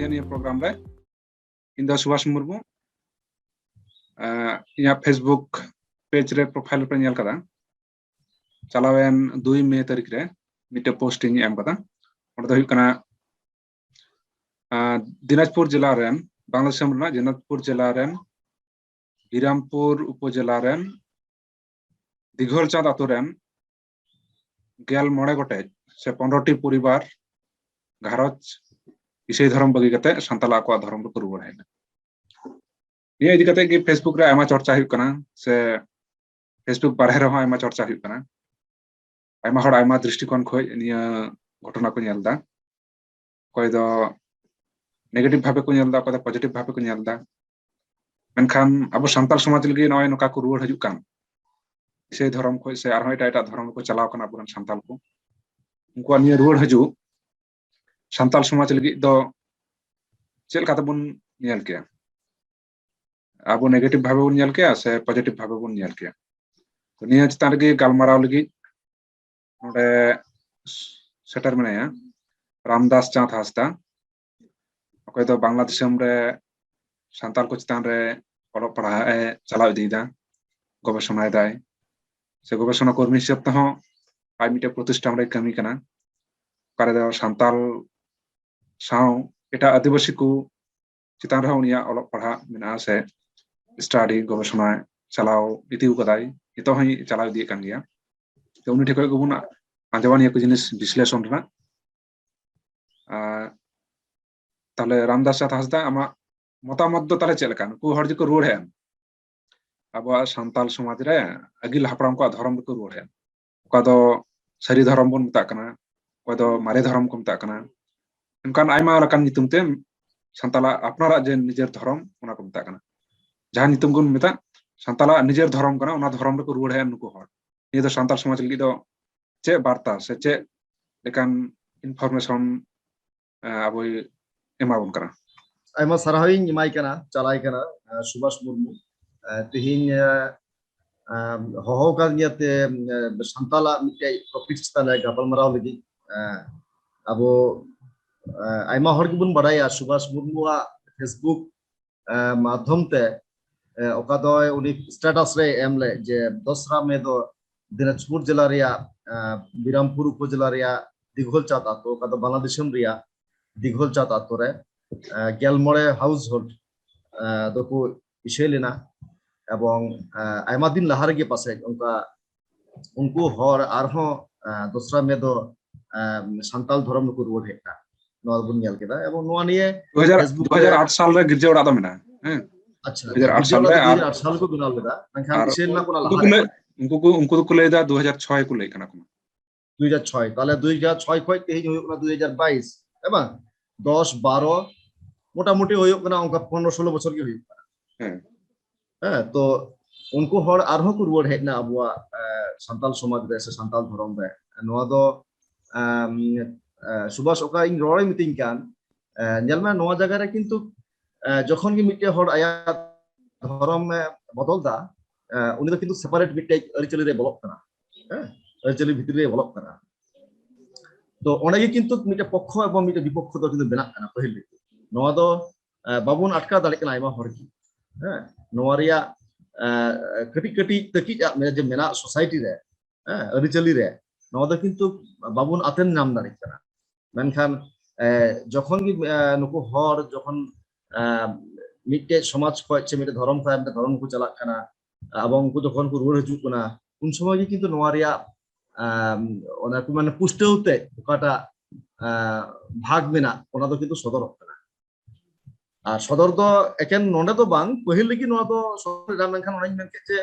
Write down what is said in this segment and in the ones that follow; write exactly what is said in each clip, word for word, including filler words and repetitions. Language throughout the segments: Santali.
ᱱᱤᱭᱟᱹ ᱯᱨᱳᱜᱨᱟᱢ ᱨᱮ ᱤᱧ ᱫᱚ ᱥᱩᱵᱷᱟᱥ ᱢᱩᱨᱢᱩ᱾ ᱮᱸ, ᱤᱧᱟᱹᱜ Facebook ᱯᱮᱡᱽ ᱨᱮ, ᱯᱨᱚᱯᱷᱟᱭᱤᱞ ᱨᱮᱯᱮ ᱧᱮᱞ ᱠᱟᱫᱟ, ᱪᱟᱞᱟᱣᱮᱱ ᱫᱩᱭ ᱢᱮ ᱛᱟᱹᱨᱤᱠᱷ ᱨᱮ ᱢᱤᱫᱴᱮᱱ ᱯᱳᱥᱴ ᱤᱧ ᱮᱢ ᱠᱟᱫᱟ᱾ ᱚᱸᱰᱮ ᱫᱚ ᱦᱩᱭᱩᱜ ᱠᱟᱱᱟ, ᱟᱸ, ᱫᱤᱱᱟᱡᱽᱯᱩᱨ ᱡᱮᱞᱟ ᱨᱮᱱ, ᱵᱟᱝᱞᱟᱫᱮᱥ ᱫᱤᱥᱚᱢ ᱨᱮᱱᱟᱜ ᱫᱤᱱᱟᱡᱽᱯᱩᱨ ᱡᱮᱞᱟ ᱨᱮᱱ ᱵᱤᱨᱟᱢᱯᱩᱨ ᱩᱯᱚᱡᱮᱞᱟ ᱨᱮᱱ ᱫᱤᱜᱷᱚᱞ ᱪᱟᱸᱫ ᱟᱛᱳ ᱨᱮᱱ ᱜᱮᱞ ᱢᱚᱬᱮ ᱜᱚᱴᱮᱡ ᱥᱮ ᱯᱚᱱᱨᱚ ᱴᱤ ᱯᱚᱨᱤᱵᱟᱨ, ᱜᱷᱟᱨᱚᱸᱡᱽ, ᱤᱥᱟᱹᱭ ᱫᱷᱚᱨᱚᱢ ᱵᱟᱹᱜᱤ ᱠᱟᱛᱮ ᱥᱟᱱᱛᱟᱲ ᱟᱠᱚᱣᱟᱜ ᱫᱷᱚᱨᱚᱢ ᱨᱮᱠᱚ ᱨᱩᱣᱟᱹᱲ ᱦᱮᱡ ᱮᱱᱟ᱾ ᱱᱤᱭᱟᱹ ᱤᱫᱤ ᱠᱟᱛᱮ ᱜᱮ Facebook ᱨᱮ ᱟᱭᱢᱟ ᱪᱚᱨᱪᱟ ᱦᱩᱭᱩᱜ ᱠᱟᱱᱟ, ᱥᱮ Facebook ᱵᱟᱨᱦᱮ ᱨᱮᱦᱚᱸ ᱟᱭᱢᱟ ᱪᱚᱨᱪᱟ ᱦᱩᱭᱩᱜ ᱠᱟᱱᱟ᱾ ᱟᱭᱢᱟ ᱦᱚᱲ ᱟᱭᱢᱟ ᱫᱨᱤᱥᱴᱤᱠᱳᱱ ᱠᱷᱚᱱ ᱱᱤᱭᱟᱹ ᱜᱷᱚᱴᱚᱱᱟ ᱠᱚ ᱧᱮᱞ ᱮᱫᱟ᱾ ᱚᱠᱚᱭ ᱫᱚ ᱱᱮᱜᱮᱴᱤᱵᱷ ᱵᱷᱟᱵᱮ ᱠᱚ ᱧᱮᱞ ᱮᱫᱟ, ᱚᱠᱚᱭ ᱫᱚ ᱯᱚᱡᱤᱴᱤᱵᱷ ᱵᱷᱟᱵᱮ ᱠᱚ ᱧᱮᱞ ᱮᱫᱟ᱾ ᱢᱮᱱᱠᱷᱟᱱ ᱟᱵᱚ ᱥᱟᱱᱛᱟᱲ ᱥᱚᱢᱟᱡᱽ ᱞᱟᱹᱜᱤᱫ ᱱᱚᱜᱼᱚᱭ ᱱᱚᱝᱠᱟ ᱠᱚ ᱨᱩᱣᱟᱹᱲ ᱦᱤᱡᱩᱜ ᱠᱟᱱ, ᱤᱥᱟᱹᱭ ᱫᱷᱚᱨᱚᱢ ᱠᱷᱚᱱ ᱥᱮ ᱟᱨᱦᱚᱸ ᱮᱴᱟᱜ ᱮᱴᱟᱜ ᱫᱷᱚᱨᱚᱢ ᱨᱮᱠᱚ ᱪᱟᱞᱟᱣ ᱠᱟᱱᱟ ᱟᱵᱚᱨᱮᱱ ᱥᱟᱱᱛᱟᱲ ᱠᱚ, ᱩᱱᱠᱩᱣᱟᱜ ᱱᱤᱭᱟᱹ ᱨᱩᱣᱟᱹᱲ ᱦᱤᱡᱩᱜ ᱥᱟᱱᱛᱟᱲ ᱥᱚᱢᱟᱡᱽ ᱞᱟᱹᱜᱤᱫ ᱫᱚ ᱪᱮᱫ ᱞᱮᱠᱟ ᱛᱮᱵᱚᱱ ᱧᱮᱞ ᱠᱮᱭᱟ? ᱟᱵᱚ ᱱᱮᱜᱮᱴᱤᱵᱷ ᱵᱷᱟᱵᱮ ᱵᱚᱱ ᱧᱮᱞ ᱠᱮᱭᱟ ᱥᱮ ᱯᱚᱡᱤᱴᱤᱵᱷ ᱵᱷᱟᱵᱮ ᱵᱚᱱ ᱧᱮᱞ ᱠᱮᱭᱟ? ᱛᱚ, ᱱᱤᱭᱟᱹ ᱪᱮᱛᱟᱱ ᱨᱮᱜᱮ ᱜᱟᱞᱢᱟᱨᱟᱣ ᱞᱟᱹᱜᱤᱫ ᱱᱚᱰᱮ ᱥᱮᱴᱮᱨ ᱢᱮᱱᱟᱭᱟ ᱨᱟᱢᱫᱟᱥ ᱪᱟᱸᱫᱽ ᱦᱟᱸᱥᱫᱟ, ᱚᱠᱚᱭ ᱫᱚ ᱵᱟᱝᱞᱟ ᱫᱤᱥᱚᱢ ᱨᱮ ᱥᱟᱱᱛᱟᱲ ᱠᱚ ᱪᱮᱛᱟᱱ ᱨᱮ ᱚᱞᱚᱜ ᱯᱟᱲᱦᱟᱜ ᱮ ᱪᱟᱞᱟᱣ ᱤᱫᱤᱭᱮᱫᱟ, ᱜᱚᱵᱮᱥᱚᱱᱟᱭ ᱫᱟᱭ, ᱥᱮ ᱜᱚᱵᱮᱥᱚᱱᱟ ᱠᱚᱨᱢᱤ ᱦᱤᱥᱟᱹᱵ ᱛᱮᱦᱚᱸ ᱟᱡ ᱢᱤᱫᱴᱮᱱ ᱯᱨᱚᱛᱤᱥᱴᱷᱟᱱ ᱨᱮ ᱠᱟᱹᱢᱤ ᱠᱟᱱᱟ᱾ ᱚᱠᱟ ᱨᱮᱫᱚ ᱥᱟᱱᱛᱟᱲ ᱥᱟᱶ ᱮᱴᱟᱜ ᱟᱹᱫᱤᱵᱟᱹᱥᱤ ᱠᱚ ᱪᱮᱛᱟᱱ ᱨᱮᱦᱚᱸ ᱩᱱᱤᱭᱟᱜ ᱚᱞᱚᱜ ᱯᱟᱲᱦᱟᱜ ᱢᱮᱱᱟᱜᱼᱟ, ᱥᱮ ᱥᱴᱟᱰᱤ, ᱜᱚᱵᱮᱥᱚᱱᱟ ᱪᱟᱞᱟᱣ ᱤᱫᱤ ᱠᱟᱫᱟᱭ, ᱱᱤᱛᱚᱜ ᱦᱚᱸᱭ ᱪᱟᱞᱟᱣ ᱤᱫᱤᱭᱮᱫ ᱠᱟᱱ ᱜᱮᱭᱟ᱾ ᱛᱚ, ᱩᱱᱤ ᱴᱷᱮᱱ ᱠᱷᱚᱱ ᱜᱮᱵᱚᱱ ᱟᱸᱡᱚᱢᱟ ᱱᱤᱭᱟᱹ ᱠᱚ ᱡᱤᱱᱤᱥ ᱵᱤᱥᱞᱮᱥᱚᱱ ᱨᱮᱱᱟᱜ᱾ ᱟᱨ ᱛᱟᱦᱞᱮ ᱨᱟᱢᱫᱟᱥ ᱪᱟᱸᱫᱽ ᱦᱟᱸᱥᱫᱟ, ᱟᱢᱟᱜ ᱢᱚᱛᱟᱢᱚᱛ ᱫᱚ ᱛᱟᱦᱞᱮ ᱪᱮᱫ ᱞᱮᱠᱟ? ᱱᱩᱠᱩ ᱦᱚᱲ ᱡᱮᱠᱚ ᱨᱩᱣᱟᱹᱲ ᱦᱮᱡ ᱮᱱ, ᱟᱵᱚᱣᱟᱜ ᱥᱟᱱᱛᱟᱞ ᱥᱚᱢᱟᱡᱽ ᱨᱮ ᱟᱹᱜᱤᱞ ᱦᱟᱯᱲᱟᱢ ᱠᱚᱣᱟᱜ ᱫᱷᱚᱨᱚᱢ ᱨᱮᱠᱚ ᱨᱩᱣᱟᱹᱲ ᱦᱮᱡ ᱮᱱ, ᱚᱠᱟ ᱫᱚ ᱥᱟᱹᱨᱤ ᱫᱷᱚᱨᱚᱢ ᱵᱚᱱ ᱢᱮᱛᱟᱜ ᱠᱟᱱᱟ, ᱚᱠᱚᱭ ᱫᱚ ᱢᱟᱨᱮ ᱫᱷᱚᱨᱚᱢ ᱠᱚ ᱢᱮᱛᱟᱜ ᱠᱟᱱᱟ, ᱚᱱᱠᱟᱱ ᱟᱭᱢᱟ ᱞᱮᱠᱟᱱ ᱧᱩᱛᱩᱢ ᱛᱮ ᱥᱟᱱᱛᱟᱞᱟᱜ ᱟᱯᱱᱟᱨᱟᱜ ᱡᱮ ᱱᱤᱡᱮᱨ ᱫᱷᱚᱨᱚᱢ, ᱚᱱᱟ ᱠᱚ ᱢᱮᱛᱟᱜ ᱠᱟᱱᱟ᱾ ᱡᱟᱦᱟᱸ ᱧᱩᱛᱩᱢ ᱵᱚᱱ ᱢᱮᱛᱟᱜ, ᱥᱟᱱᱛᱟᱞᱟᱜ ᱱᱤᱡᱮᱨ ᱫᱷᱚᱨᱚᱢ ᱠᱟᱱᱟ, ᱚᱱᱟ ᱫᱷᱚᱨᱚᱢ ᱨᱮᱠᱚ ᱨᱩᱣᱟᱹᱲ ᱦᱮᱡ ᱮᱱ ᱱᱩᱠᱩ ᱦᱚᱲ᱾ ᱱᱤᱭᱟᱹ ᱫᱚ ᱥᱟᱱᱛᱟᱲ ᱥᱚᱢᱟᱡᱽ ᱞᱟᱹᱜᱤᱫ ᱫᱚ ᱪᱮᱫ ᱵᱟᱨᱛᱟ ᱥᱮ ᱪᱮᱫ ᱞᱮᱠᱟᱱ ᱤᱱᱯᱷᱚᱨᱢᱮᱥᱚᱱ, ᱮ, ᱟᱵᱚᱭ ᱮᱢᱟᱵᱚᱱ ᱠᱟᱱᱟ? ᱟᱭᱢᱟ ᱥᱟᱨᱦᱟᱣ ᱤᱧ ᱮᱢᱟᱭ ᱠᱟᱱᱟ, ᱪᱟᱞᱟᱭ ᱠᱟᱱᱟ, ᱮ, ᱥᱩᱵᱷᱟᱥ ᱢᱩᱨᱢᱩ᱾ ᱮ, ᱛᱮᱦᱮᱧ, ᱮ, ᱮ, ᱦᱚᱦᱚ ᱟᱠᱟᱫᱤᱧᱟ ᱛᱮ, ᱮ, ᱥᱟᱱᱛᱟᱞᱟᱜ ᱢᱤᱫᱴᱮᱡ ᱴᱚᱯᱤᱠ ᱪᱮᱛᱟᱱ ᱨᱮ ᱜᱟᱯᱟᱞᱢᱟᱨᱟᱣ ᱞᱟᱹᱜᱤᱫ᱾ ᱮ, ᱟᱵᱚ ᱟᱭᱢᱟ ᱦᱚᱲ ᱜᱮᱵᱚᱱ ᱵᱟᱲᱟᱭᱟ ᱥᱩᱵᱷᱟᱥ ᱢᱩᱨᱢᱩᱣᱟᱜ Facebook ᱢᱟᱫᱽᱫᱷᱚᱢ ᱛᱮ, ᱚᱠᱟ ᱫᱚ ᱩᱱᱤ ᱥᱴᱮᱴᱟᱥ ᱨᱮ ᱮᱢ ᱞᱮᱫ ᱡᱮ ᱫᱚᱥᱨᱟ ᱢᱮ ᱫᱚ ᱫᱤᱱᱟᱡᱽᱯᱩᱨ ᱡᱮᱞᱟ ᱨᱮᱭᱟᱜ ᱵᱤᱨᱟᱢᱯᱩᱨ ᱩᱯᱚᱡᱮᱞᱟ ᱨᱮᱭᱟᱜ ᱫᱤᱜᱷᱚᱞ ᱪᱟᱸᱫ ᱟᱛᱳ, ᱚᱠᱟ ᱫᱚ ᱵᱟᱝᱞᱟᱫᱮᱥ ᱨᱮᱭᱟᱜ ᱫᱤᱜᱷᱚᱞ ᱪᱟᱸᱫ ᱟᱛᱳ ᱨᱮ ᱜᱮᱞ ᱢᱚᱬᱮ ᱦᱟᱣᱩᱥ ᱦᱳᱞᱰ ᱫᱚᱠᱚ ᱤᱥᱟᱹᱭ ᱞᱮᱱᱟ᱾ ᱮᱵᱚᱝ ᱟᱭᱢᱟ ᱫᱤᱱ ᱞᱟᱦᱟ ᱨᱮᱜᱮ ᱯᱟᱥᱮᱡ ᱚᱱᱠᱟ ᱩᱱᱠᱩ ᱦᱚᱲ ᱟᱨᱦᱚᱸ ᱫᱚᱥᱨᱟ ᱢᱮ ᱫᱚ ᱥᱟᱱᱛᱟᱞ ᱫᱷᱚᱨᱚᱢ ᱨᱮᱠᱚ ᱨᱩᱣᱟᱹᱲ ᱦᱮᱡ ᱮᱱᱟ᱾ ᱱᱚᱣᱟ ᱵᱚᱱ ᱧᱮᱞ ᱠᱮᱫᱟ ᱮᱵᱚᱝ ᱱᱚᱣᱟ ᱱᱤᱭᱮ ᱫᱩ ᱦᱟᱡᱟᱨ ᱫᱩ ᱦᱟᱡᱟᱨ ᱟᱴ ᱥᱟᱞ ᱨᱮ ᱜᱤᱨᱡᱟᱹ ᱚᱲᱟᱜ ᱫᱚ ᱢᱮᱱᱟᱜᱼᱟ᱾ ᱦᱮᱸ, ᱟᱪᱪᱷᱟ, ᱫᱩ ᱦᱟᱡᱟᱨ ᱟᱴ ᱥᱟᱞ ᱨᱮ᱾ ᱟᱨ ᱫᱩ ᱦᱟᱡᱟᱨ ᱟᱴ ᱥᱟᱞ ᱨᱮᱠᱚ ᱵᱮᱱᱟᱣ ᱞᱮᱫᱟ, ᱢᱮᱱᱠᱷᱟᱱ ᱤᱥᱟᱹᱭ ᱞᱮᱱᱟ ᱠᱚ ᱚᱱᱟ ᱞᱟᱦᱟ ᱨᱮ᱾ ᱩᱱᱠᱩ ᱠᱚ ᱞᱟᱹᱭᱫᱟ ᱫᱩ ᱦᱟᱡᱟᱨ ᱪᱷᱚᱭ ᱠᱚ ᱞᱟᱹᱭ ᱠᱟᱱᱟ ᱠᱚ᱾ ᱫᱩ ᱦᱟᱡᱟᱨ ᱪᱷᱚᱭ, ᱛᱟᱦᱞᱮ ᱫᱩ ᱦᱟᱡᱟᱨ ᱪᱷᱚᱭ ᱠᱷᱚᱱ ᱛᱮᱦᱮᱧ ᱦᱩᱭᱩᱜ ᱠᱟᱱᱟ ᱫᱩ ᱦᱟᱡᱟᱨ ᱵᱟᱭᱤᱥ, ᱦᱮᱸ ᱵᱟᱝ? ᱫᱚᱥ, ᱵᱟᱨᱚ, ᱢᱚᱴᱟᱢᱩᱴᱤ ᱦᱩᱭᱩᱜ ᱠᱟᱱᱟ ᱚᱱᱠᱟ ᱯᱚᱱᱨᱚ ᱥᱳᱞᱳ ᱵᱚᱪᱷᱚᱨ ᱜᱮ ᱦᱩᱭᱩᱜ ᱠᱟᱱᱟ᱾ ᱦᱮᱸ᱾ ᱦᱮᱸ, ᱛᱚ ᱩᱱᱠᱩ ᱦᱚᱲ ᱟᱨᱦᱚᱸ ᱠᱚ ᱨᱩᱣᱟᱹᱲ ᱦᱮᱡ ᱮᱱᱟ ᱟᱵᱚᱣᱟᱜ ᱥᱟᱱᱛᱟᱞ ᱥᱚᱢᱟᱡᱽ ᱨᱮ ᱥᱮ ᱥᱟᱱᱛᱟᱞ ᱫᱷᱚᱨᱚᱢ ᱨᱮ᱾ ᱱᱚᱣᱟ ᱫᱚ ᱥᱩᱵᱷᱟᱥ ᱚᱠᱟ ᱤᱧ ᱨᱚᱲᱮ ᱢᱤᱛᱟᱹᱧ ᱠᱟᱱ, ᱧᱮᱞ ᱢᱮ, ᱱᱚᱣᱟ ᱡᱟᱭᱜᱟ ᱨᱮ ᱠᱤᱱᱛᱩ ᱡᱚᱠᱷᱚᱱ ᱜᱮ ᱢᱤᱫᱴᱮᱡ ᱦᱚᱲ ᱟᱭᱟᱜ ᱫᱷᱚᱨᱚᱢ ᱮ ᱵᱚᱫᱚᱞ ᱫᱟ, ᱩᱱᱤ ᱫᱚ ᱠᱤᱱᱛᱩ ᱥᱮᱯᱟᱨᱮᱴ ᱢᱤᱫᱴᱮᱡ ᱟᱹᱨᱤᱪᱟᱹᱞᱤ ᱨᱮ ᱵᱚᱞᱚᱜ ᱠᱟᱱᱟ᱾ ᱦᱮᱸ, ᱟᱹᱨᱤᱪᱟᱹᱞᱤ ᱵᱷᱤᱛᱨᱤ ᱨᱮ ᱵᱚᱞᱚᱜ ᱠᱟᱱᱟ᱾ ᱛᱚ ᱚᱸᱰᱮ ᱜᱮ ᱠᱤᱱᱛᱩ ᱢᱤᱫᱴᱮᱡ ᱯᱚᱠᱠᱷᱚ ᱮᱵᱚᱝ ᱢᱤᱫᱴᱮᱡ ᱵᱤᱯᱚᱠᱠᱷᱚ ᱫᱚ ᱠᱤᱱᱛᱩ ᱵᱮᱱᱟᱜ ᱠᱟᱱᱟ ᱯᱟᱹᱦᱤᱞ ᱨᱮᱜᱮ᱾ ᱱᱚᱣᱟ ᱫᱚ ᱵᱟᱵᱚᱱ ᱟᱴᱠᱟᱣ ᱫᱟᱲᱮᱭᱟᱜ ᱠᱟᱱᱟ ᱟᱭᱢᱟ ᱦᱚᱲ ᱜᱮ᱾ ᱦᱮᱸ, ᱱᱚᱣᱟ ᱨᱮᱭᱟᱜ ᱠᱟᱹᱴᱤᱡ ᱠᱟᱹᱴᱤᱡ ᱛᱟᱹᱠᱤᱡ ᱟᱜ ᱡᱮ ᱢᱮᱱᱟᱜ ᱥᱳᱥᱟᱭᱴᱤ ᱨᱮ, ᱦᱮᱸ, ᱟᱹᱨᱤᱪᱟᱹᱞᱤ ᱨᱮ, ᱱᱚᱣᱟ ᱫᱚ ᱠᱤᱱᱛᱩ ᱵᱟᱵᱚᱱ ᱟᱛᱮᱱ ᱧᱟᱢ ᱫᱟᱲᱮᱭᱟᱜ ᱠᱟᱱᱟ᱾ ᱢᱮᱱᱠᱷᱟᱱ ᱡᱚᱠᱷᱚᱱ ᱜᱮ ᱱᱩᱠᱩ ᱦᱚᱲ ᱡᱚᱠᱷᱚᱱ ᱢᱤᱫᱴᱮᱡ ᱥᱚᱢᱟᱡᱽ ᱠᱷᱚᱱ ᱥᱮ ᱢᱤᱫᱴᱮᱡ ᱫᱷᱚᱨᱚᱢ ᱠᱷᱚᱱ ᱢᱤᱫᱴᱮᱡ ᱫᱷᱚᱨᱚᱢ ᱠᱚ ᱪᱟᱞᱟᱜ ᱠᱟᱱᱟ, ᱟᱵᱚ ᱩᱱᱠᱩ ᱡᱚᱠᱷᱚᱱ ᱠᱚ ᱨᱩᱣᱟᱹᱲ ᱦᱤᱡᱩᱜ ᱠᱟᱱᱟ, ᱩᱱ ᱥᱚᱢᱚᱭ ᱜᱮ ᱠᱤᱱᱛᱩ ᱱᱚᱣᱟ ᱨᱮᱭᱟᱜ ᱚᱱᱟ ᱠᱚ ᱢᱟᱱᱮ ᱯᱩᱥᱴᱟᱹᱣ ᱛᱮ ᱚᱠᱟᱴᱟᱜ ᱵᱷᱟᱜᱽ ᱢᱮᱱᱟᱜ, ᱚᱱᱟ ᱫᱚ ᱠᱤᱱᱛᱩ ᱥᱚᱫᱚᱨᱚᱜ ᱠᱟᱱᱟ᱾ ᱟᱨ ᱥᱚᱫᱚᱨ ᱫᱚ ᱮᱠᱮᱱ ᱱᱚᱰᱮ ᱫᱚ ᱵᱟᱝ, ᱯᱟᱹᱦᱤᱞ ᱨᱮᱜᱮ ᱱᱚᱣᱟ ᱫᱚ ᱥᱚᱫᱚᱨ ᱞᱮᱫᱟ, ᱢᱮᱱᱠᱷᱟᱱ ᱚᱱᱟᱧ ᱢᱮᱱ ᱠᱮᱫ ᱡᱮ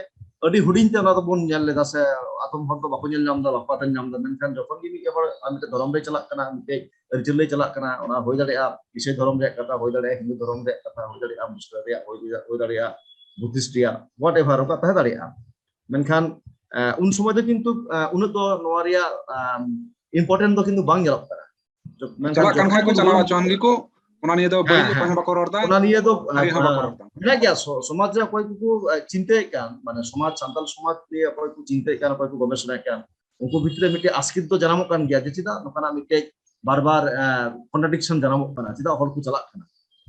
ᱟᱹᱰᱤ ᱦᱩᱰᱤᱧ ᱛᱮ ᱚᱱᱟ ᱫᱚᱵᱚᱱ ᱧᱮᱞ ᱞᱮᱫᱟ ᱥᱮ ᱟᱫᱚᱢ ᱦᱚᱲ ᱫᱚ ᱵᱟᱠᱚ ᱧᱮᱞ ᱧᱟᱢ ᱮᱫᱟ, ᱵᱟᱠᱚ ᱟᱛᱮᱱ ᱧᱟᱢ ᱮᱫᱟ᱾ ᱢᱮᱱᱠᱷᱟᱱ ᱡᱚᱠᱷᱚᱱ ᱜᱮ ᱢᱤᱫ ᱦᱚᱲ ᱟᱨ ᱢᱤᱫᱴᱮᱡ ᱫᱷᱚᱨᱚᱢ ᱨᱮ ᱪᱟᱞᱟᱜ ᱠᱟᱱᱟ, ᱢᱤᱫᱴᱮᱡ ᱟᱹᱨᱤᱪᱟᱹᱞᱤ ᱨᱮ ᱪᱟᱞᱟᱜ ᱠᱟᱱᱟ, ᱚᱱᱟ ᱦᱩᱭ ᱫᱟᱲᱮᱭᱟᱜᱼᱟ ᱤᱥᱟᱹᱭ ᱫᱷᱚᱨᱚᱢ ᱨᱮᱭᱟᱜ ᱠᱟᱛᱷᱟ, ᱦᱩᱭ ᱫᱟᱲᱮᱭᱟᱜᱼᱟ ᱦᱤᱱᱫᱩ ᱫᱷᱚᱨᱚᱢ ᱨᱮᱭᱟᱜ ᱠᱟᱛᱷᱟ, ᱦᱩᱭ ᱫᱟᱲᱮᱭᱟᱜᱼᱟ ᱢᱩᱥᱞᱟᱹ ᱨᱮᱭᱟᱜ, ᱦᱩᱭ ᱫᱟᱲᱮᱭᱟᱜᱼᱟ, ᱦᱩᱭ ᱫᱟᱲᱮᱭᱟᱜᱼᱟ ᱵᱩᱫᱷᱤᱥᱴ ᱨᱮᱭᱟᱜ, ᱦᱳᱣᱟᱴ ᱮᱵᱷᱟᱨ, ᱚᱱᱠᱟ ᱛᱟᱦᱮᱸ ᱫᱟᱲᱮᱭᱟᱜᱼᱟ᱾ ᱢᱮᱱᱠᱷᱟᱱ ᱩᱱ ᱥᱚᱢᱚᱭ ᱫᱚ ᱠᱤᱱᱛᱩ ᱩᱱᱟᱹᱜ ᱫᱚ ᱱᱚᱣᱟ ᱨᱮᱭᱟᱜ ᱤᱢᱯᱚᱨᱴᱮᱱᱴ ᱫᱚ ᱠᱤᱱᱛᱩ ᱵᱟᱝ ᱧᱮᱞᱚᱜ ᱠᱟᱱᱟ᱾ ᱢᱮᱱᱠᱷᱟᱱ ᱪᱟᱞᱟᱜ ᱠᱟᱱ ᱡᱚᱠᱷᱚᱱ ᱠᱷᱟᱡ ᱠᱚ ᱜᱮ ᱪᱟᱞᱟᱣ ᱩᱱ ᱦᱚᱪᱚᱣᱟᱱ ᱜᱮᱠᱚ, ᱚᱱᱟ ᱱᱤᱭᱮ ᱫᱚ ᱵᱟᱹᱲᱤᱡ ᱦᱮᱸ, ᱚᱠᱚᱭ ᱦᱚᱸ ᱦᱮᱸ᱾ ᱵᱟᱠᱚ ᱨᱚᱲ ᱮᱫᱟ, ᱚᱱᱟ ᱱᱤᱭᱮ ᱫᱚ, ᱵᱷᱟᱜᱮ ᱦᱚᱸ ᱵᱟᱠᱚ ᱨᱚᱲ ᱮᱫᱟ᱾ ᱢᱮᱱᱟᱜ ᱜᱮᱭᱟ, ᱥᱚ-, ᱥᱚᱢᱟᱡᱽ ᱨᱮ ᱚᱠᱚᱭ ᱠᱚᱠᱚ ᱪᱤᱱᱛᱟᱹᱭᱮᱫ ᱠᱟᱱ, ᱢᱟᱱᱮ ᱥᱚᱢᱟᱡᱽ, ᱥᱟᱱᱛᱟᱲ ᱥᱚᱢᱟᱡᱽ ᱱᱤᱭᱮ ᱚᱠᱚᱭ ᱠᱚ ᱪᱤᱱᱛᱟᱹᱭᱮᱫ ᱠᱟᱱ, ᱚᱠᱚᱭ ᱠᱚ ᱜᱚᱵᱮᱥᱚᱱᱟᱭᱮᱫ ᱠᱟᱱ, ᱩᱱᱠᱩ ᱵᱷᱤᱛᱨᱤ ᱨᱮ ᱢᱤᱫᱴᱮᱡ ᱟᱥᱠᱮᱛ ᱫᱚ ᱡᱟᱱᱟᱢᱚᱜ ᱠᱟᱱ ᱜᱮᱭᱟ ᱡᱮ ᱪᱮᱫᱟᱜ ᱱᱚᱝᱠᱟᱱᱟᱜ ᱢᱤᱫᱴᱮᱡ ᱵᱟᱨ ᱵᱟᱨ ᱠᱚᱱᱴᱨᱟᱰᱤᱠᱥᱚᱱ ᱡᱟᱱᱟᱢᱚᱜ ᱠᱟᱱᱟ, ᱪᱮᱫᱟᱜ ᱦᱚᱲ ᱠᱚ ᱪᱟᱞᱟᱜ ᱠᱟᱱᱟ᱾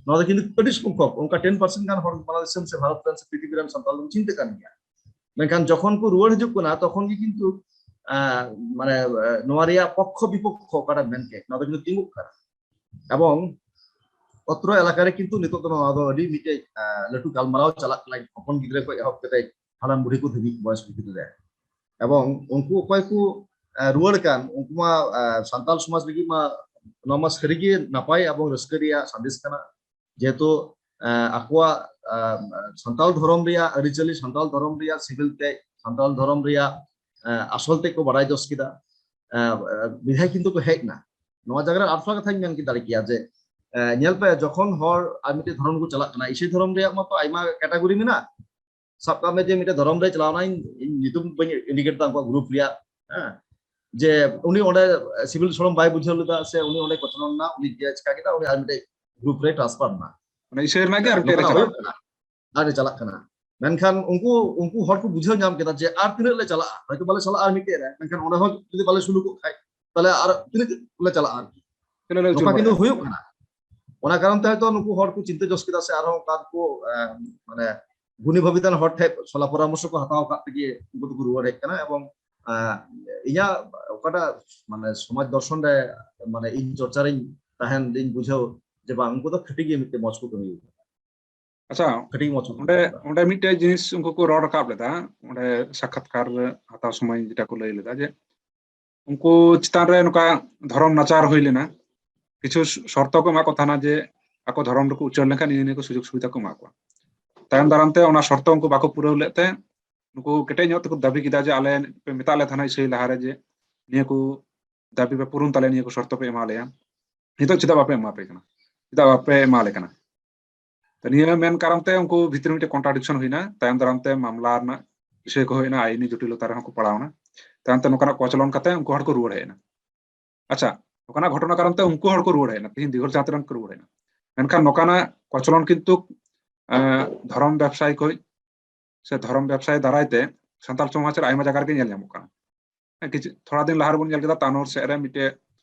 ᱱᱚᱣᱟ ᱫᱚ ᱠᱤᱱᱛᱩ ᱟᱹᱰᱤ ᱥᱚᱝᱠᱷᱚᱠ, ᱚᱱᱠᱟ ᱴᱮᱱ ᱯᱟᱨᱥᱮᱱᱴ ᱜᱟᱱ ᱦᱚᱲ ᱵᱟᱝᱞᱟᱫᱮᱥ ᱨᱮᱱ ᱥᱮ ᱵᱷᱟᱨᱚᱛ ᱨᱮᱱ ᱥᱮ ᱯᱨᱤᱛᱷᱤᱵᱤ ᱨᱮᱱ ᱥᱟᱱᱛᱟᱲ ᱫᱚᱠᱚ ᱪᱤᱱᱛᱟᱹᱜ ᱠᱟᱱ ᱜᱮᱭᱟ᱾ ᱢᱮᱱᱠᱷᱟᱱ ᱡᱚᱠᱷᱚᱱ ᱠᱚ ᱨᱩᱣᱟᱹᱲ ᱦᱤᱡᱩᱜ ᱠᱟᱱᱟ, ᱛᱚᱠᱷᱚᱱ ᱜᱮ ᱠᱤᱱᱛᱩ ᱟᱸ, ᱢᱟᱱᱮ ᱟᱸ, ᱱᱚᱣᱟ ᱨᱮᱭᱟᱜ ᱯᱚᱠᱠᱷᱚ ᱵᱤᱯᱚᱠᱠᱷᱚ ᱚᱠᱟᱴᱟᱜ ᱢᱮᱱ ᱠᱮᱫ, ᱱᱚᱣᱟ ᱫᱚ ᱠᱤᱱᱛᱩ ᱛᱤᱸᱜᱩᱜ ᱠᱟᱱᱟ᱾ ᱮᱵᱚᱝ ᱚᱛᱨᱚ ᱮᱞᱟᱠᱟ ᱨᱮ ᱠᱤᱱᱛᱩ ᱱᱤᱛᱚᱜ ᱫᱚ ᱱᱚᱣᱟ ᱫᱚ ᱟᱹᱰᱤ ᱢᱤᱫᱴᱮᱡ ᱟᱸ, ᱞᱟᱹᱴᱩ ᱜᱟᱞᱢᱟᱨᱟᱣ ᱪᱟᱞᱟᱜ ᱠᱟᱱᱟ, ᱦᱚᱯᱚᱱ ᱜᱤᱫᱽᱨᱟᱹ ᱠᱷᱚᱱ ᱮᱦᱚᱵ ᱠᱟᱛᱮ ᱦᱟᱲᱟᱢ ᱵᱩᱲᱦᱤ ᱠᱚ ᱫᱷᱟᱹᱵᱤᱡ, ᱵᱚᱭᱚᱥ ᱠᱚ ᱫᱷᱟᱹᱵᱤᱡ ᱨᱮ᱾ ᱮᱵᱚᱝ ᱩᱱᱠᱩ ᱚᱠᱚᱭ ᱠᱚ ᱟᱸ, ᱨᱩᱣᱟᱹᱲ ᱠᱟᱱ, ᱩᱱᱠᱩ ᱢᱟ ᱟᱸ, ᱥᱟᱱᱛᱟᱞ ᱥᱚᱢᱟᱡᱽ ᱞᱟᱹᱜᱤᱫ ᱢᱟ ᱱᱚᱣᱟ ᱢᱟ ᱥᱟᱹᱨᱤᱜᱮ ᱱᱟᱯᱟᱭ ᱮᱵᱚᱝ ᱨᱟᱹᱥᱠᱟᱹ ᱨᱮᱭᱟᱜ ᱥᱟᱸᱫᱮᱥ ᱠᱟᱱᱟ᱾ ᱡᱮᱦᱮᱛᱩ ᱟᱸ, ᱟᱠᱚᱣᱟᱜ ᱟᱸ, ᱥᱟᱱᱛᱟᱞ ᱫᱷᱚᱨᱚᱢ ᱨᱮᱭᱟᱜ ᱟᱹᱨᱤᱪᱟᱹᱞᱤ, ᱥᱟᱱᱛᱟᱞ ᱫᱷᱚᱨᱚᱢ ᱨᱮᱭᱟᱜ ᱥᱤᱵᱤᱞ ᱛᱮ, ᱥᱟᱱᱛᱟᱞ ᱫᱷᱚᱨᱚᱢ ᱨᱮᱭᱟᱜ ᱟᱸ, ᱟᱥᱚᱞ ᱛᱮ ᱠᱚ ᱵᱟᱲᱟᱭ ᱡᱚᱥ ᱠᱮᱫᱟ᱾ ᱟᱸ, ᱟᱸ, ᱵᱤᱫᱷᱟᱭ ᱠᱤᱱᱛᱩ ᱠᱚ ᱦᱮᱡ ᱮᱱᱟ᱾ ᱱᱚᱣᱟ ᱡᱟᱭᱜᱟ ᱨᱮ ᱟᱨ ᱛᱷᱚᱲᱟ ᱠᱟᱛᱷᱟᱧ ᱢᱮᱱ ᱫᱟᱲᱮ ᱠᱮᱭᱟ ᱡᱮ, ᱟᱸ, ᱧᱮᱞ ᱯᱮ, ᱡᱚᱠᱷᱚᱱ ᱦᱚᱲ ᱟᱨ ᱢᱤᱫᱴᱮᱡ ᱫᱷᱚᱨᱚᱢ ᱠᱚ ᱪᱟᱞᱟᱜ ᱠᱟᱱᱟ, ᱤᱥᱟᱹᱭ ᱫᱷᱚᱨᱚᱢ ᱨᱮᱭᱟᱜ ᱢᱟᱛᱚ ᱟᱭᱢᱟ ᱠᱮᱴᱟᱜᱚᱨᱤ ᱢᱮᱱᱟᱜᱼᱟ᱾ ᱥᱟᱵ ᱠᱟᱜ ᱢᱮ ᱡᱮ ᱢᱤᱫᱴᱮᱡ ᱫᱷᱚᱨᱚᱢ ᱨᱮ ᱪᱟᱞᱟᱣ ᱮᱱᱟᱭ, ᱤᱧ ᱧᱩᱛᱩᱢ ᱵᱟᱹᱧ ᱤᱱᱰᱤᱠᱮᱴ ᱫᱟ ᱩᱱᱠᱩᱣᱟᱜ ᱜᱨᱩᱯ ᱨᱮᱭᱟᱜ, ᱦᱮᱸ, ᱡᱮ ᱩᱱᱤ ᱚᱸᱰᱮ ᱥᱤᱵᱤᱞ ᱥᱚᱲᱚᱢ ᱵᱟᱭ ᱵᱩᱡᱷᱟᱹᱣ ᱞᱮᱫᱟ ᱥᱮ ᱩᱱᱤ ᱚᱸᱰᱮ ᱠᱚᱪᱞᱚᱱ ᱮᱱᱟ, ᱩᱱᱤ ᱪᱮᱫ ᱪᱤᱠᱟ ᱠᱮᱫᱟ, ᱩᱱᱤ ᱟᱨ ᱢᱤᱫᱴᱮᱡ ᱜᱨᱩᱯ ᱨᱮ ᱴᱨᱟᱱᱥᱯᱷᱟᱨ ᱮᱱᱟ᱾ ᱢᱟᱱᱮ ᱤᱥᱟᱹᱭ ᱨᱮᱱᱟᱜ ᱜᱮ ᱟᱨ ᱢᱤᱫᱴᱮᱡ ᱱᱚᱝᱠᱟ ᱨᱮ ᱪᱟᱞᱟᱜ ᱦᱩᱭᱩᱜ ᱠᱟᱱᱟ, ᱟᱨ ᱪᱟᱞᱟᱜ ᱠᱟᱱᱟ᱾ ᱢᱮᱱᱠᱷᱟᱱ ᱩᱱᱠᱩ ᱩᱱᱠᱩ ᱦᱚᱲ ᱠᱚ ᱵᱩᱡᱷᱟᱹᱣ ᱧᱟᱢ ᱠᱮᱫᱟ ᱡᱮ ᱟᱨ ᱛᱤᱱᱟᱹᱜ ᱞᱮ ᱪᱟᱞᱟᱜᱼᱟ, ᱦᱚᱭᱛᱳ ᱵᱟᱞᱮ ᱪᱟᱞᱟᱜᱼᱟ ᱟᱨ ᱢᱤᱫᱴᱮᱡ ᱨᱮ, ᱢᱮᱱᱠᱷᱟᱱ ᱚᱸᱰᱮ ᱦᱚᱸ ᱡᱩᱫᱤ ᱵᱟᱞᱮ ᱥᱩᱞᱩᱠᱚᱜ ᱠᱷᱟᱡ, ᱛᱟᱦᱞᱮ ᱟᱨ ᱛᱤᱱᱟᱹᱜ ᱞᱮ ᱪᱟᱞᱟᱜᱼᱟ ᱟᱨᱠᱤ᱾ ᱛᱤᱱᱟᱹᱜ ᱞᱮ ᱩᱪᱩᱲ ᱱᱚᱝᱠᱟ ᱠᱤᱱᱛᱩ ᱵᱟᱲᱟᱭᱟ? ᱦᱩᱭᱩᱜ ᱠᱟᱱᱟ᱾ ᱚᱱᱟ ᱠᱟᱨᱚᱱ ᱛᱮ ᱦᱚᱭᱛᱳ ᱱᱩᱠᱩ ᱦᱚᱲ ᱠᱚ ᱪᱤᱱᱛᱟᱹ ᱡᱚᱥ ᱠᱮᱫᱟ ᱥᱮ ᱟᱨᱦᱚᱸ ᱚᱱᱠᱟ ᱠᱚ, ᱮ, ᱢᱟᱱᱮ ᱜᱩᱱᱤ ᱵᱷᱟᱵᱤᱛᱟᱱ ᱦᱚᱲ ᱴᱷᱮᱱ ᱥᱚᱞᱟ ᱯᱚᱨᱟᱢᱚᱨᱥᱚ ᱠᱚ ᱦᱟᱛᱟᱣ ᱟᱠᱟᱫ ᱛᱮᱜᱮ ᱩᱱᱠᱩ ᱫᱚᱠᱚ ᱨᱩᱣᱟᱹᱲ ᱦᱮᱡ ᱠᱟᱱᱟ᱾ ᱮᱵᱚᱝ, ᱮ, ᱤᱧᱟᱹᱜ ᱚᱠᱟᱴᱟᱜ ᱢᱟᱱᱮ ᱥᱚᱢᱟᱡᱽ ᱫᱚᱨᱥᱚᱱ ᱨᱮ ᱢᱟᱱᱮ ᱤᱧ ᱪᱚᱨᱪᱟ ᱨᱤᱧ ᱛᱟᱦᱮᱱ ᱫᱤᱧ ᱵᱩᱡᱷᱟᱹᱣ ᱡᱮ ᱵᱟᱝ, ᱩᱱᱠᱩ ᱫᱚ ᱠᱷᱟᱹᱴᱤ ᱜᱮ ᱢᱤᱫᱴᱮᱱ ᱢᱚᱡᱽ ᱠᱚ ᱠᱟᱹᱢᱤ ᱟᱠᱟᱫᱟ᱾ ᱟᱪᱪᱷᱟ, ᱠᱷᱟᱹᱴᱤ ᱜᱮ ᱢᱚᱡᱽ ᱠᱚ ᱠᱟᱹᱢᱤ ᱚᱸᱰᱮ ᱟᱠᱟᱫᱟ᱾ ᱚᱸᱰᱮ ᱢᱤᱫᱴᱮᱡ ᱡᱤᱱᱤᱥ ᱩᱱᱠᱩ ᱠᱚ ᱨᱚᱲ ᱨᱟᱠᱟᱵ ᱞᱮᱫᱟ, ᱚᱸᱰᱮ ᱥᱟᱠᱷᱟᱛᱠᱟᱨ ᱦᱟᱛᱟᱣ ᱥᱚᱢᱚᱭ ᱡᱮᱴᱟ ᱠᱚ ᱞᱟᱹᱭ ᱞᱮᱫᱟ ᱡᱮ ᱩᱱᱠᱩ ᱪᱮᱛᱟᱱ ᱨᱮ ᱱᱚᱝᱠᱟ ᱫᱷᱚᱨᱚᱢ ᱱᱟᱪᱟᱨ ᱦᱩᱭ ᱞᱮᱱᱟ, ᱠᱤᱪᱷᱩ ᱥᱚᱨᱛᱚ ᱠᱚ ᱮᱢᱟ ᱠᱚ ᱛᱟᱦᱮᱱᱟ ᱡᱮ ᱟᱠᱚ ᱫᱷᱚᱨᱚᱢ ᱨᱮᱠᱚ ᱩᱪᱟᱹᱲ ᱞᱮᱱᱠᱷᱟᱱ ᱱᱤᱭᱟᱹ ᱱᱤᱭᱟᱹ ᱠᱚ ᱥᱩᱡᱳᱜᱽ ᱥᱩᱵᱤᱫᱷᱟ ᱠᱚ ᱮᱢᱟ ᱠᱚᱣᱟ᱾ ᱛᱟᱭᱚᱢ ᱫᱟᱨᱟᱢ ᱛᱮ ᱚᱱᱟ ᱥᱚᱨᱛᱚ ᱩᱱᱠᱩ ᱵᱟᱠᱚ ᱯᱩᱨᱟᱹᱣ ᱞᱮᱫ ᱛᱮ ᱱᱩᱠᱩ ᱠᱮᱴᱮᱡ ᱧᱚᱜ ᱛᱮᱠᱚ ᱫᱟᱹᱵᱤ ᱠᱮᱫᱟ ᱡᱮ ᱟᱞᱮ ᱯᱮ ᱢᱮᱛᱟᱜ ᱞᱮ ᱛᱟᱦᱮᱱᱟ ᱤᱥᱟᱹᱭ ᱞᱟᱦᱟᱨᱮ ᱡᱮ ᱱᱤᱭᱟᱹ ᱠᱚ ᱫᱟᱹᱵᱤ ᱯᱮ ᱯᱩᱨᱩᱱ ᱛᱟᱞᱮᱭᱟ, ᱱᱤᱭᱟᱹ ᱠᱚ ᱥᱚᱨᱛᱚ ᱯᱮ ᱮᱢᱟ ᱞᱮᱭᱟ, ᱱᱤᱛᱚᱜ ᱪᱮᱫᱟᱜ ᱵᱟᱯᱮ ᱮᱢᱟ ᱯᱮ ᱠᱟᱱᱟ, ᱪᱮᱫᱟᱜ ᱵᱟᱯᱮ ᱮᱢᱟ ᱞᱮ ᱠᱟᱱᱟ? ᱛᱚ ᱱᱤᱭᱟᱹ ᱢᱮᱱ ᱠᱟᱨᱚᱱ ᱛᱮ ᱩᱱᱠᱩ ᱵᱷᱤᱛᱨᱤ ᱢᱤᱫᱴᱮᱱ ᱠᱚᱱᱴᱨᱟᱰᱤᱠᱥᱚᱱ ᱦᱩᱭᱱᱟ, ᱛᱟᱭᱚᱢ ᱫᱟᱨᱟᱢ ᱛᱮ ᱢᱟᱢᱞᱟ ᱨᱮᱱᱟᱜ ᱵᱤᱥᱚᱭ ᱠᱚ ᱦᱩᱭᱱᱟ, ᱟᱭᱤᱱᱤ ᱡᱚᱴᱤᱞᱚᱛᱟ ᱨᱮᱦᱚᱸ ᱠᱚ ᱯᱟᱲᱟᱣ ᱮᱱᱟ᱾ ᱛᱟᱭᱚᱢ ᱛᱮ ᱱᱚᱝᱠᱟᱱᱟᱜ ᱠᱚᱪᱞᱚᱱ ᱠᱟᱛᱮ ᱩᱱᱠᱩ ᱦᱚᱲ ᱠᱚ ᱨᱩᱣᱟᱹᱲ ᱦᱮᱡ ᱮᱱᱟ᱾ ᱟᱪᱪᱷᱟ, ᱱᱚᱝᱠᱟᱱᱟᱜ ᱜᱷᱚᱴᱚᱱᱟ ᱠᱟᱨᱚᱱ ᱛᱮ ᱩᱱᱠᱩ ᱦᱚᱲ ᱠᱚ ᱨᱩᱣᱟᱹᱲ ᱦᱮᱡ ᱮᱱᱟ, ᱛᱮᱦᱮᱧ ᱫᱤᱜᱷᱚᱞ ᱪᱟᱸᱫᱽ ᱨᱮᱱ ᱠᱚ ᱨᱩᱣᱟᱹᱲ ᱦᱮᱡ ᱮᱱᱟ᱾ ᱢᱮᱱᱠᱷᱟᱱ ᱱᱚᱝᱠᱟᱱᱟᱜ ᱠᱚᱪᱞᱚᱱ ᱠᱤᱱᱛᱩ ᱮᱸ, ᱫᱷᱚᱨᱚᱢ ᱵᱮᱵᱽᱥᱟᱭᱤ ᱠᱚ ᱥᱮ ᱫᱷᱚᱨᱚᱢ ᱵᱮᱵᱽᱥᱟᱭᱤ ᱫᱟᱨᱟᱭ ᱛᱮ ᱥᱟᱱᱛᱟᱲ ᱥᱚᱢᱟᱡᱽ ᱨᱮ ᱟᱭᱢᱟ ᱡᱟᱭᱜᱟ ᱨᱮᱜᱮ ᱧᱮᱞ ᱧᱟᱢᱚᱜ ᱠᱟᱱᱟ᱾ ᱦᱮᱸ, ᱠᱤᱪᱷᱩ ᱛᱷᱚᱲᱟ ᱫᱤᱱ ᱞᱟᱦᱟ ᱨᱮᱵᱚᱱ ᱧᱮᱞ ᱠᱮᱫᱟ ᱛᱟᱱᱳᱨ ᱥᱮᱫ ᱨᱮ ᱢᱤᱫᱴᱮᱡ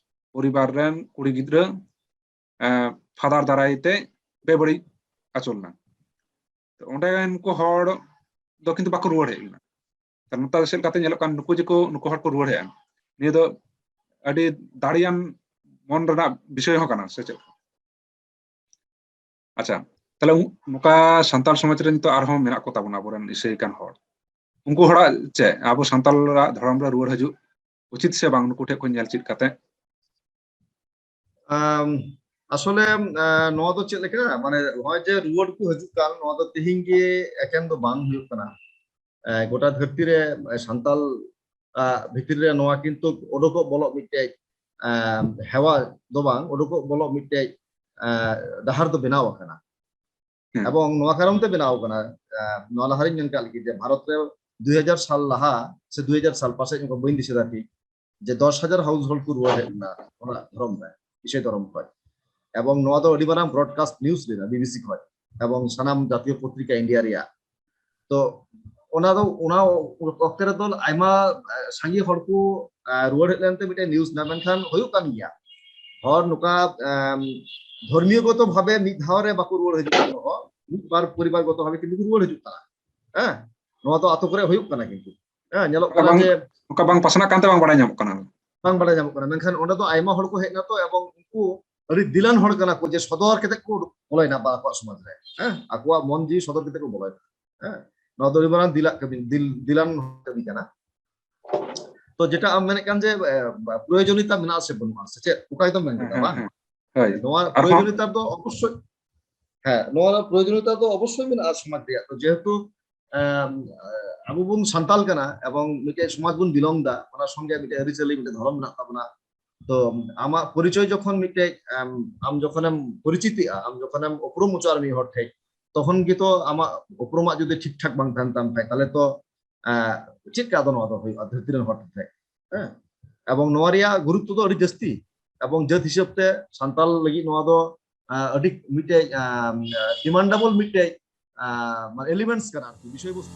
ᱯᱚᱨᱤᱵᱟᱨ ᱨᱮᱱ ᱠᱩᱲᱤ ᱜᱤᱫᱽᱨᱟᱹ ᱯᱷᱟᱫᱟᱨ ᱫᱟᱨᱟᱭ ᱛᱮ ᱵᱮᱵᱟᱹᱲᱤᱡ ᱟᱪᱚᱨ ᱞᱮᱱᱟ᱾ ᱛᱚ ᱚᱸᱰᱮ ᱱᱩᱠᱩ ᱦᱚᱲ ᱫᱚ ᱠᱤᱱᱛᱩ ᱵᱟᱠᱚ ᱨᱩᱣᱟᱹᱲ ᱦᱮᱡ ᱞᱮᱱᱟ᱾ ᱛᱚ ᱱᱚᱛᱮ ᱪᱮᱫ ᱞᱮᱠᱟᱛᱮ ᱧᱮᱞᱚᱜ ᱠᱟᱱᱟ, ᱱᱩᱠᱩ ᱡᱮᱠᱚ ᱱᱩᱠᱩ ᱦᱚᱲ ᱠᱚ ᱨᱩᱣᱟᱹᱲ ᱦᱮᱡ ᱮᱱ, ᱱᱤᱭᱟᱹ ᱫᱚ ᱟᱹᱰᱤ ᱫᱟᱲᱮᱭᱟᱱ ᱢᱚᱱ ᱨᱮᱱᱟᱜ ᱵᱤᱥᱚᱭ ᱦᱚᱸ ᱠᱟᱱᱟ, ᱥᱮ ᱪᱮᱫ? ᱟᱪᱪᱷᱟ, ᱛᱟᱦᱞᱮ ᱩᱱ- ᱱᱚᱝᱠᱟ ᱥᱟᱱᱛᱟᱲ ᱥᱚᱢᱟᱡᱽ ᱨᱮ ᱱᱤᱛᱚᱜ ᱟᱨᱦᱚᱸ ᱢᱮᱱᱟᱜ ᱠᱚ ᱛᱟᱵᱚᱱᱟ ᱟᱵᱚᱨᱮᱱ ᱤᱥᱟᱹᱭ ᱠᱟᱱ ᱦᱚᱲ, ᱩᱱᱠᱩ ᱦᱚᱲᱟᱜ ᱪᱮᱫ ᱟᱵᱚ ᱥᱟᱱᱛᱟᱲᱟᱜ ᱫᱷᱚᱨᱚᱢ ᱨᱮ ᱨᱩᱣᱟᱹᱲ ᱦᱤᱡᱩᱜ ᱩᱪᱤᱛ ᱥᱮ ᱵᱟᱝ, ᱱᱩᱠᱩ ᱴᱷᱮᱱ ᱠᱷᱚᱱ ᱧᱮᱞ ᱪᱮᱫ ᱠᱟᱛᱮ? ᱟᱢ, ᱟᱥᱚᱞᱮ ᱟᱸ, ᱱᱚᱣᱟ ᱫᱚ ᱪᱮᱫ ᱞᱮᱠᱟ, ᱢᱟᱱᱮ ᱱᱚᱜᱼᱚᱭ ᱡᱮ ᱨᱩᱣᱟᱹᱲ ᱠᱚ ᱦᱤᱡᱩᱜ ᱠᱟᱱ, ᱱᱚᱣᱟ ᱫᱚ ᱛᱮᱦᱮᱧ ᱜᱮ ᱮᱠᱮᱱ ᱫᱚ ᱵᱟᱝ ᱦᱩᱭᱩᱜ ᱠᱟᱱᱟ᱾ ᱟᱸ, ᱜᱚᱴᱟ ᱫᱷᱟᱹᱨᱛᱤ ᱨᱮ ᱟᱸ, ᱥᱟᱱᱛᱟᱞ ᱟᱸ, ᱵᱷᱤᱛᱤᱨ ᱨᱮ ᱱᱚᱣᱟ ᱠᱤᱱᱛᱩ ᱩᱰᱩᱠᱚᱜ ᱵᱚᱞᱚᱜ ᱢᱤᱫᱴᱮᱡ ᱟᱸ, ᱦᱮᱣᱟ ᱫᱚ ᱵᱟᱝ, ᱩᱰᱩᱠᱚᱜ ᱵᱚᱞᱚᱜ ᱢᱤᱫᱴᱮᱡ ᱟᱸ, ᱰᱟᱦᱟᱨ ᱫᱚ ᱵᱮᱱᱟᱣ ᱟᱠᱟᱱᱟ᱾ ᱦᱮᱸ᱾ ᱮᱵᱚᱝ ᱱᱚᱣᱟ ᱠᱟᱨᱚᱱ ᱛᱮ ᱵᱮᱱᱟᱣ ᱟᱠᱟᱱᱟ, ᱟᱸ, ᱱᱚᱣᱟ ᱞᱟᱦᱟᱨᱤᱧ ᱢᱮᱱ ᱠᱟᱜ ᱞᱮᱠᱟ ᱡᱮ ᱵᱷᱟᱨᱚᱛ ᱨᱮ ᱫᱩᱭ ᱦᱟᱡᱟᱨ ᱥᱟᱞ ᱞᱟᱦᱟ ᱥᱮ ᱫᱩᱭ ᱦᱟᱡᱟᱨ ᱥᱟᱞ ᱯᱟᱥᱮᱡ, ᱚᱱᱠᱟ ᱵᱟᱹᱧ ᱫᱤᱥᱟᱹ ᱫᱟ ᱴᱷᱤᱠ, ᱡᱮ ᱫᱚᱥ ᱦᱟᱡᱟᱨ ᱦᱟᱣᱩᱥ ᱦᱳᱞᱰ ᱠᱚ ᱨᱩᱣᱟᱹᱲ ᱦᱮᱡ ᱞᱮᱱᱟ ᱚᱱᱟ ᱫᱷᱚᱨᱚᱢ ᱨᱮ, ᱤᱥᱟᱹᱭ ᱫᱷᱚᱨᱚᱢ ᱠᱷᱚᱱ᱾ ᱮᱵᱚᱝ ᱱᱚᱣᱟ ᱫᱚ ᱟᱹᱰᱤ ᱢᱟᱨᱟᱝ ᱵᱨᱚᱰᱠᱟᱥᱴ ᱱᱤᱭᱩᱡ ᱞᱮᱱᱟ ᱵᱤᱵᱤᱥᱤ ᱠᱷᱚᱱ, ᱮᱵᱚᱝ ᱥᱟᱱᱟᱢ ᱡᱟᱛᱤᱭᱚ ᱯᱚᱛᱨᱤᱠᱟ ᱤᱱᱰᱤᱭᱟ ᱨᱮᱭᱟᱜ᱾ ᱛᱚ ᱚᱱᱟ ᱫᱚ, ᱚᱱᱟ ᱚᱠᱛᱮ ᱨᱮᱫᱚ ᱟᱭᱢᱟ ᱟᱸ, ᱥᱟᱸᱜᱮ ᱦᱚᱲ ᱠᱚ ᱟᱸ, ᱨᱩᱣᱟᱹᱲ ᱦᱮᱡ ᱞᱮᱱᱛᱮ ᱢᱤᱫᱴᱮᱱ ᱱᱤᱭᱩᱡ ᱢᱮᱱᱟᱜᱼᱟ, ᱢᱮᱱᱠᱷᱟᱱ ᱦᱩᱭᱩᱜ ᱠᱟᱱ ᱜᱮᱭᱟ᱾ ᱦᱚᱲ ᱱᱚᱝᱠᱟ ᱟᱢ, ᱫᱷᱚᱨᱢᱤᱭᱚ ᱜᱚᱛᱚ ᱵᱷᱟᱵᱮ ᱢᱤᱫ ᱫᱷᱟᱣ ᱨᱮ ᱵᱟᱠᱚ ᱨᱩᱣᱟᱹᱲ ᱦᱤᱡᱩᱜ ᱠᱟᱱ ᱨᱮᱦᱚᱸ, ᱢᱤᱫ ᱵᱟᱨ ᱯᱚᱨᱤᱵᱟᱨ ᱜᱚᱛᱚ ᱵᱷᱟᱵᱮ ᱠᱤᱱᱛᱩ ᱠᱚ ᱨᱩᱣᱟᱹᱲ ᱦᱤᱡᱩᱜ ᱠᱟᱱᱟ᱾ ᱦᱮᱸ, ᱱᱚᱣᱟ ᱫᱚ ᱟᱛᱳ ᱠᱚᱨᱮ ᱦᱩᱭᱩᱜ ᱠᱟᱱᱟ, ᱠᱤᱱᱛᱩ ᱦᱮᱸ, ᱧᱮᱞᱚᱜ ᱠᱟᱱᱟ ᱵᱟᱝ, ᱡᱮ ᱱᱚᱝᱠᱟ ᱵᱟᱝ ᱯᱟᱥᱱᱟᱜ ᱠᱟᱱᱛᱮ ᱵᱟᱝ ᱵᱟᱲᱟᱭ ᱧᱟᱢᱚᱜ ᱠᱟᱱᱟ᱾ ᱵᱟᱝ ᱵᱟᱲᱟᱭ ᱧᱟᱢᱚᱜ ᱠᱟᱱᱟ, ᱢᱮᱱᱠᱷᱟᱱ ᱚᱸᱰᱮ ᱫᱚ ᱟᱭᱢᱟ ᱦᱚᱲ ᱠᱚ ᱦᱮᱡ ᱱᱟᱛᱚ, ᱮᱵᱚᱝ ᱩᱱᱠᱩ ᱟᱹᱰᱤ ᱫᱤᱞᱟᱱ ᱦᱚᱲ ᱠᱟᱱᱟ ᱠᱚ ᱡᱮ ᱥᱚᱫᱚᱨ ᱠᱟᱛᱮ ᱠᱚ ᱵᱚᱞᱚᱭᱮᱱᱟ ᱟᱠᱚᱣᱟᱜ ᱥᱚᱢᱟᱡᱽ ᱨᱮ, ᱦᱮᱸ, ᱟᱠᱚᱣᱟᱜ ᱢᱚᱱ ᱡᱤᱣᱤ ᱥᱚᱫᱚᱨ ᱠᱟᱛᱮ ᱠᱚ ᱵᱚᱞᱚᱭᱮᱱᱟ᱾ ᱦᱮᱸ, ᱱᱚᱣᱟ ᱫᱚ ᱟᱹᱰᱤ ᱢᱟᱨᱟᱝ ᱫᱤᱞᱟᱜ ᱠᱟᱹᱢᱤ, ᱫᱤᱞ, ᱫᱤᱞᱟᱱ ᱠᱟᱹᱢᱤ ᱠᱟᱱᱟ᱾ ᱛᱚ ᱡᱮᱴᱟ ᱟᱢ ᱢᱮᱱᱮᱫ ᱠᱟᱱ ᱡᱮ ᱮ, ᱯᱨᱚᱭᱳᱡᱚᱱᱤᱭᱚᱛᱟ ᱢᱮᱱᱟᱜᱼᱟ ᱥᱮ ᱵᱟᱹᱱᱩᱜᱼᱟ, ᱥᱮ ᱪᱮᱫ, ᱚᱱᱠᱟ ᱜᱮᱛᱚᱢ ᱢᱮᱱ ᱠᱮᱫᱟ, ᱵᱟᱝ? ᱦᱳᱭ᱾ ᱱᱚᱣᱟ ᱟᱨᱦᱚᱸ ᱯᱨᱚᱭᱳᱡᱚᱱᱤᱭᱚᱛᱟ ᱫᱚ ᱚᱵᱚᱥᱥᱳᱭ, ᱦᱮᱸ, ᱱᱚᱣᱟ ᱨᱮᱱᱟᱜ ᱯᱨᱚᱭᱳᱡᱚᱱᱤᱭᱚᱛᱟ ᱫᱚ ᱚᱵᱚᱥᱥᱳᱭ ᱢᱮᱱᱟᱜᱼᱟ ᱥᱚᱢᱟᱡᱽ ᱨᱮᱭᱟᱜ᱾ ᱛᱚ ᱡᱮᱦᱮᱛᱩ ᱮᱢ, ᱟᱵᱚ ᱵᱚᱱ ᱥᱟᱱᱛᱟᱞ ᱠᱟᱱᱟ ᱮᱵᱚᱝ ᱢᱤᱫᱴᱮᱡ ᱥᱚᱢᱟᱡᱽ ᱵᱚᱱ belong ᱫᱟ, ᱚᱱᱟ ᱥᱚᱸᱜᱮ ᱢᱤᱫᱴᱮᱡ ᱟᱹᱨᱤᱪᱟᱹᱞᱤ, ᱢᱤᱫᱴᱮᱡ ᱫᱷᱚᱨᱚᱢ ᱢᱮᱱᱟᱜ ᱛᱟᱵᱚᱱᱟ᱾ ᱛᱚ ᱟᱢᱟᱜ ᱯᱚᱨᱤᱪᱚᱭ ᱡᱚᱠᱷᱚᱱ ᱢᱤᱫᱴᱮᱡ ᱮᱢ, ᱟᱢ ᱡᱚᱠᱷᱚᱱᱮᱢ ᱯᱚᱨᱤᱪᱤᱛᱤᱜᱼᱟ, ᱟᱢ ᱡᱚᱠᱷᱚᱱᱮᱢ ᱩᱯᱨᱩᱢ ᱦᱚᱪᱚᱜᱼᱟ ᱢᱤᱫ ᱦᱚᱲ ᱴᱷᱮᱡ, ᱛᱚᱠᱷᱚᱱ ᱜᱮᱛᱚ ᱟᱢᱟᱜ ᱩᱯᱨᱩᱢᱟᱜ ᱡᱩᱫᱤ ᱴᱷᱤᱠ ᱴᱷᱟᱠ ᱵᱟᱝ ᱛᱟᱦᱮᱱ ᱛᱟᱢ ᱠᱷᱟᱡ, ᱛᱟᱦᱞᱮ ᱛᱚ ᱮᱸ, ᱪᱮᱫ ᱞᱮᱠᱟ ᱟᱫᱚ ᱱᱚᱣᱟ ᱫᱚ ᱦᱩᱭᱩᱜᱼᱟ ᱫᱷᱟᱹᱨᱛᱤ ᱨᱮᱱ ᱦᱚᱲ ᱴᱷᱮᱱ? ᱦᱮᱸ, ᱮᱵᱚᱝ ᱱᱚᱣᱟ ᱨᱮᱭᱟᱜ ᱜᱩᱨᱩᱛᱛᱚ ᱫᱚ ᱟᱹᱰᱤ ᱡᱟᱹᱥᱛᱤ, ᱮᱵᱚᱝ ᱡᱟᱹᱛ ᱦᱤᱥᱟᱹᱵ ᱛᱮ ᱥᱟᱱᱛᱟᱞ ᱞᱟᱹᱜᱤᱫ ᱱᱚᱣᱟ ᱫᱚ ᱮᱸ, ᱟᱹᱰᱤ ᱢᱤᱫᱴᱮᱡ ᱰᱤᱢᱟᱱᱰᱮᱵᱚᱞ ᱢᱤᱫᱴᱮᱡ ᱮᱸ, ᱢᱟᱱᱮ ᱮᱞᱤᱢᱮᱱᱴᱥ ᱠᱟᱱᱟ ᱟᱨᱠᱤ, ᱵᱤᱥᱚᱭ ᱵᱚᱥᱛᱩ᱾